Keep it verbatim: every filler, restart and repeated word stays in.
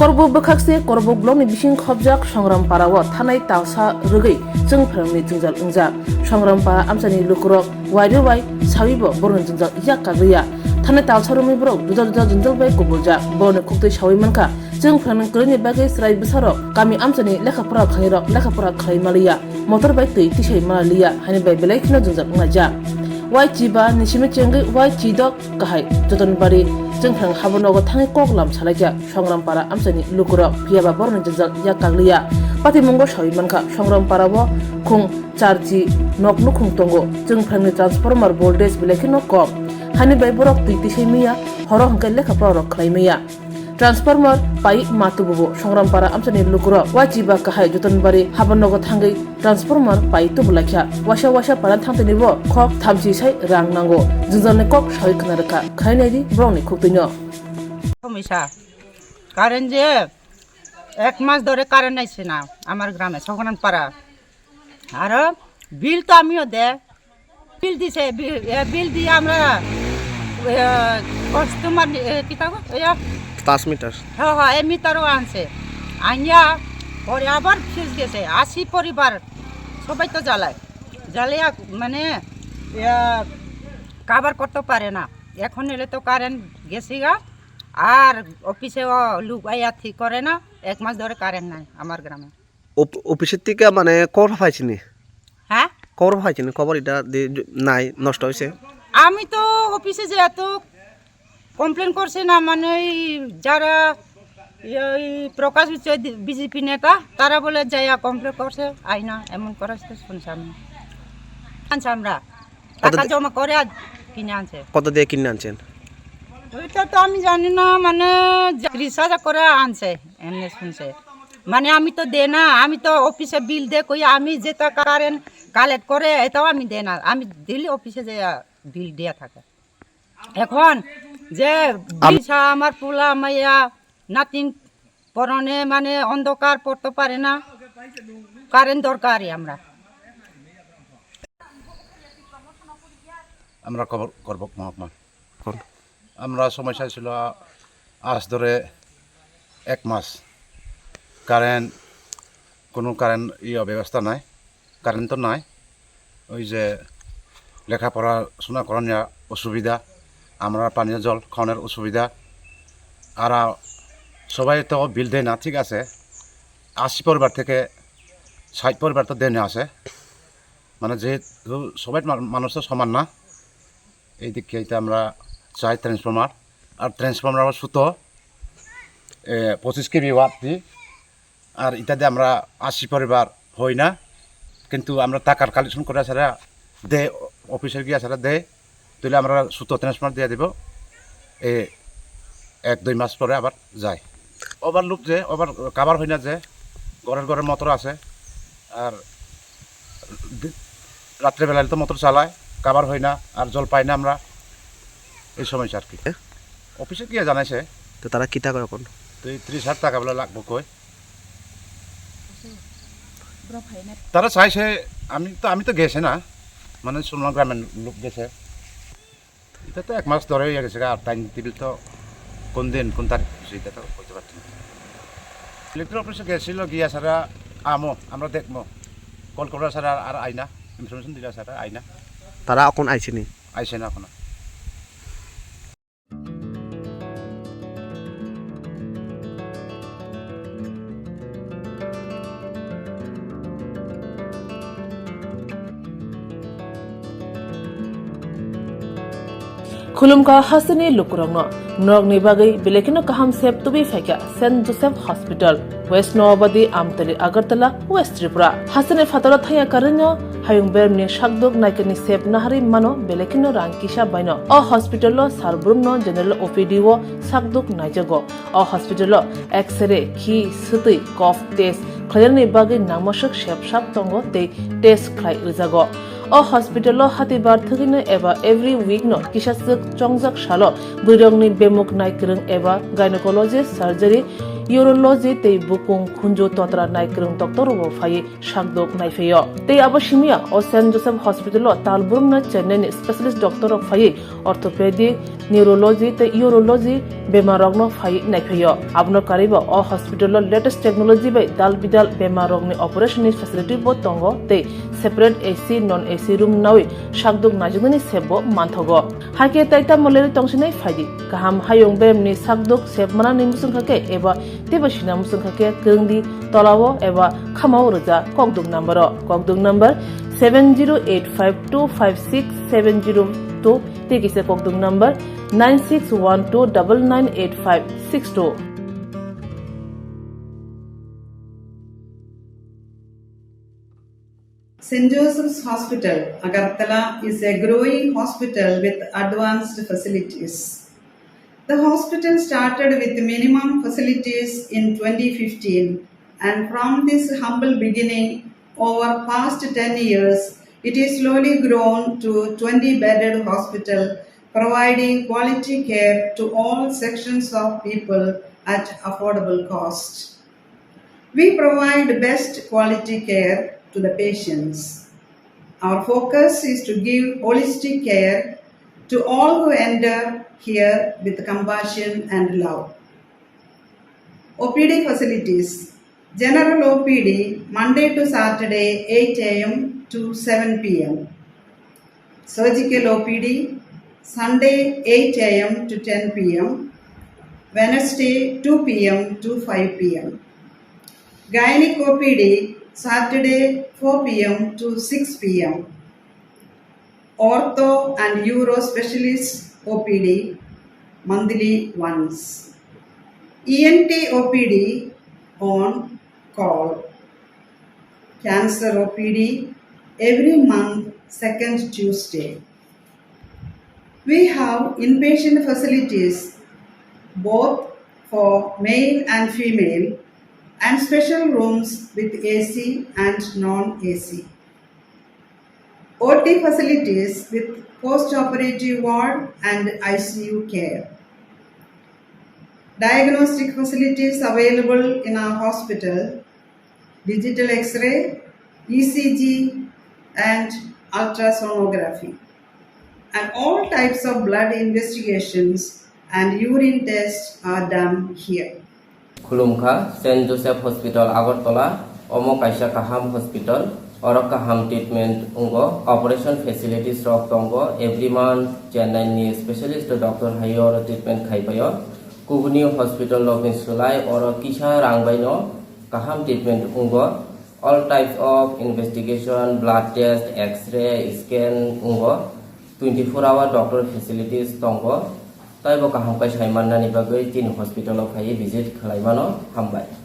Korbo bwkhakse Korbok blockni bising khobjak Songram Para o thanai talsa rwgwi chwngphrangni jwngjal wngjak. Songram Para amchaini lukurok wairwi wai sawibo borokni jwngjal yak kagliya. Thanai talsa romwi borok juda juda jwngjal bai kubuljak. Borokni khuktwi sawi mankha, chwngphrangni kwrwini bagwi chwrai bwsarok kami amchaini lekha pora khlairok lekha pora khlai maliya, motor bai twi tisai maliya, hani bai belai kheno jwngjal wngjak. Wai chiba ni simi chengwi wai chidok kahai Jotonbari chwngphrang habo nogo thangwi kok lam salaikha Songram Para amchaini lukurok, phiyaba borokni jwngjal yak kagliya. Patimungo sawi mankha, Songram Para o khung charchi nok nukhung tongo, chwngphrangni transformer voltage belai kheno kom. Hani bai borok twi tisai maya, horo hwnkhe lekha pora rok khlai maya. Transformer pai ma tububo Songram Para amchaini lukurok, wai chiba kahai Jotonbari habo nogo thangwi transformer pai tubulaikha. Waisa waisa para thangtini bo khok thamchi sai rang nango. Jwngjal ni kok sawi khna rwkha. Khainai di borokni khuktwino. Somisa. Current je ek mas dhore current aise na amar grame Songkran Para. Aro bill to amiyo de. Bill dise, bill, এ, bill দিয়ে আমরা, এ, কাস্টমার, এ, কি থাকো? এ, ট্রান্সমিটার। হ্যাঁ, হ্যাঁ, এ মিটারও আনছে। আনিয়া পরে আবার ফিউজ গেছে। আশি পরিবার, সবাই তো জ্বালায়। জ্বালিয়া, মানে, এ, কাভার করতে পারে না। এখন এলে তো কারেন্ট গেছে গা। আর অফিসেও লোক আইয়া ঠিক করে না। এক মাস ধরে কারেন্ট নাই আমার গ্রামে। অফ-, অফিসের থেকে মানে খবর পাইছিনি? হ্যাঁ? খবর পাইছিনি? খবর এটা দি-, নাই, নষ্ট হয়েছে। আমি তো অফিসে যে এত কমপ্লেন করছে না, মানে ওই যারা ওই প্রকাশ হচ্ছে বিজেপি নেতা, তারা বলে যাইয়া কমপ্লেন করছে, আয় না, এমন করা হচ্ছে শুনছি আমি। আনছি আমরা। কত টাকা দি-, জমা করে আর কিনে আনছে। কত দিয়ে কিনে আনছেন? ওইটা তো আমি জানি না, মানে, যা-, ত্রিশ হাজার করে আনছে, এমনি শুনছে। মানে, আমি তো দে না, আমি তো অফিসে বিল দে কই, আমি যেটা কারেন্ট কালেক্ট করে, এটাও আমি দে না। আমি ডেইলি অফিসে যে বিল দেয়া থাকে। এখন যে আম- বিল ছা-, আমার পোলা, মাইয়া, নাতিন পরনে, মানে, অন্ধকার পড়তে পারে না, কারেন্ট দরকারই আমরা। আমরা কবর-, করবক মহকুমা। কোন? আমরা সমস্যা ছিল আজ ধরে এক মাস। কারেন্ট, কোনো কারেন্ট ইয়ে ব্যবস্থা নাই, কারেন্ট তো নাই। ওই যে লেখাপড়া শোনা করানিয়া অসুবিধা, আমরা পানীয় জল খাওয়ানোর অসুবিধা। আর, আ, সবাই তো বিল দেয় না, ঠিক আছে, আশি পরিবার থেকে ষাট পরিবার তো দেয় না আছে। মানে, যেহেতু সবাই মা-, মানুষ তো সমান না, এই দিক থেকে আমরা চাই ট্রান্সফরমার, আর ট্রান্সফরমার আবার সুতো, এ, পঁচিশ কেভি ওয়াট দি, আর ইত্যাদি আমরা আশি পরিবার হই না, কিন্তু আমরা টাকার কালেকশন করে সারা দে, অফিসে গিয়ে সারা দে, তাহলে আমরা সুতো ট্রান্সফরমার দিয়ে দিব। এ, এক দুই মাস পরে আবার যায়। ওভারলোড যে, ওভার কাভার হয় না যে, ঘরের ঘরে মোটর আছে, আর দি-, রাত্রেবেলায় তো মোটর চালায়, কাভার হয় না, আর জল পাই না আমরা, এই সমস্যা আর কি। এ? অফিসে গিয়ে জানাইছে। তো তারা কিতা কয় এখন? তো এই ত্রিশ হাজার টাকা বলে লাগবো কই। তারা চাইছে, আমি তো, আমি তো গেছে না, মানে শুনলাম গ্রামের লোক গেছে। এটা তো এক মাস ধরে হয়ে গেছে গা, আর টাইম টেবিল তো কোন দিন, কোন তারিখ হচ্ছে, এটা তো বলতে পারছি না। ইলেকট্রিক অফিসে গেছিল, গিয়া সারা আমো, আমরা দেখবো, কল করা সারা আর আইনা, ইনফরমেশন দিলা সারা আইনা। তারা এখন আইছেনি? আইছে না এখনো। Khulumkha hasteni lukurokno, norokni bagwi belai kheno kaham sep tubui phaikha Saint Joseph Hospital, West Noabadi, Amtali, Agartala, West Tripura. Hasteni phataro thangya karwino hayung bermni sakduk naikani sep naharwi mano belai kheno rang kisa baino. O hospital o sar brumno general O P D o sakduk naijago. O hospital o X-ray, khi, swtwi, cough test khlainani bagwi nangmaswk sepsak tongo tei test khlai rwjago. O hospital o hatibar thwgwino eba every week no kisaswk chongjak salo bwrwirokni bemuk naikwrwng eba gynecologist surgery, urology tei bukung khunju totra naikwrwng doctor rokbo phaiwi sakdok naiphaio. Tei abo simiya o Saint Joseph Hospital o talbrumno Chennai ni specialist doctor rok phaiwi orthopedic, neurology tei urology bemar rokno phaiwi naiphaio. Abono karwibo o hospital o latest technology bai dal bidal bemar rokni operation ni facility bo tongo tei separate A C, non A C room nawi sakdok naijaknani sep bo manthogo. Hakhe tai tamo lerwi tongsinai phaidi. Kaham hayung beremni sakdok sep manani muchungkha khe eba teibo sina muchungkha khe kwrwngdi tolao eba khamao rwja kokduk number o. Kokduk number seven zero eight five two five six seven zero two tei kisa kokduk number nine six one two double nine eight five six two. Saint Joseph's Hospital, Agartala is a growing hospital with advanced facilities. The hospital started with minimum facilities in twenty fifteen, and from this humble beginning, over past ten years, it is slowly grown to twenty bedded hospital, providing quality care to all sections of people at affordable cost. We provide best quality care to the patients. Our focus is to give holistic care to all who enter here with compassion and love. O P D facilities. General O P D, Monday to Saturday, eight A M to seven P M. Surgical O P D, Sunday, eight A M to ten P M, Wednesday, two P M to five P M. Gynec O P D, Saturday, four P M to six P M. Ortho and Uro Specialist O P D, monthly once. E N T O P D on call. Cancer O P D every month, second Tuesday. We have inpatient facilities both for male and female and special rooms with A C and non-A C. O T facilities with post-operative ward and I C U care. Diagnostic facilities available in our hospital, digital X-ray, E C G, and ultrasonography. And all types of blood investigations and urine tests are done here. Khulumkha, Saint Joseph Hospital, Agartala. Omo kaisa kaham hospital. Oro kaham treatment wngo. Operation facilities rok tongo. Every month Chennai ni specialist doctor hai oro treatment khai paio. Kubuni hospital rokni swlai oro kisa rang baino kaham treatment wngo. All types of investigation, blood test, X-ray, scan wngo. Twenty-four hour doctor facilities tongo. Taibo kaham khe sai mannani bagwi chini hospital o phaiwi visit khlai mano. Hambai.